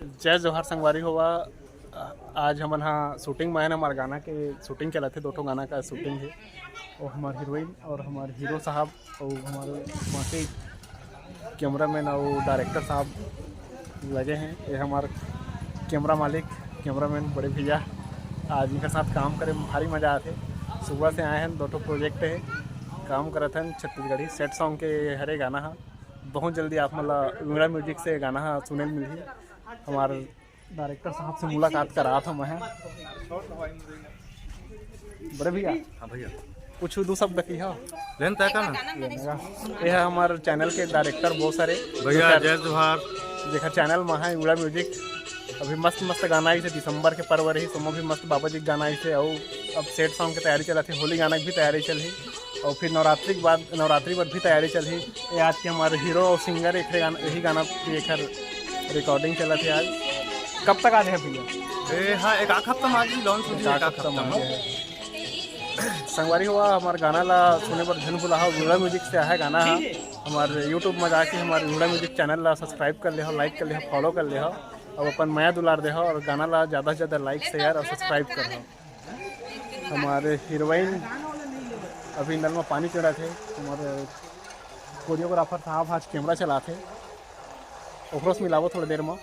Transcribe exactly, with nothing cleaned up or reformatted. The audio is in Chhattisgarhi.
जय जोहार संगवारी हो। आज हमन हा शूटिंग में आए हन, हमार गाना के शूटिंग चलत हे, दो ठो गाना का शूटिंग हे। वो हमार हीरोइन और हमार हीरो साहब और हमारे बाकी कैमरामैन और डायरेक्टर साहब लगे हैं। ये हमार कैमरा मालिक, कैमरामैन बड़े भैया, आज इनके साथ काम करे में भारी मजा आथे। सुबह से आए हैं, दो ठो प्रोजेक्ट है, काम करत हैं छत्तीसगढ़ी सैड सॉन्ग के हरे गाना हा। बहुत जल्दी आप मन ला विमला म्यूजिक से गाना हा सुने ल मिलही। हमार डायरेक्टर साहब से मुलाकात करात हूँ मैं। बड़े भैया, हाँ भैया। कुछ दो शब्द कही हो। लेन तय का ना। ये है हमारे चैनल के डायरेक्टर बहुत सारे भैया, जय जोहार। जेकर चैनल में है विमला म्यूजिक। अभी मस्त मस्त गाना आई से दिसंबर के परवर ही, सोमा भी मस्त बाबा जी के गाना आई से, और अब सैड सॉन्ग की तैयारी चलत है, होली गाना की भी तैयारी चल रही, और फिर नवरात्रि के बाद, नवरात्रि पर भी तैयारी चल रही। ये आज के हमारे हीरो और सिंगर एक गाना, यही गाना भी एक रिकॉर्डिंग चलत है आज। कब तक आ जाए भैया? ए, हाँ, एक आध हफ्ता में आज भी लॉन्च हो जाए, एक आध हफ्ता में। संगवारी हो, हमारे गाना ला सुने बर झन भुलाहा, विमला म्यूजिक से है गाना हा। हमारे यूट्यूब में जाके हमारे विमला म्यूजिक चैनल ला सब्सक्राइब कर ले हो, लाइक कर ले हो, फॉलो कर ले हो, और अपन मया दुलार दे हो, और गाना ला ज़्यादा से ज़्यादा लाइक, शेयर और सब्सक्राइब कर हो। हमारे हीरोइन अभी नल में पानी चढ़ा थे, हमारे कोरियोग्राफर साहब आज कैमरा चला थे, ओकरो से मिलाबो थोड़ी देर में।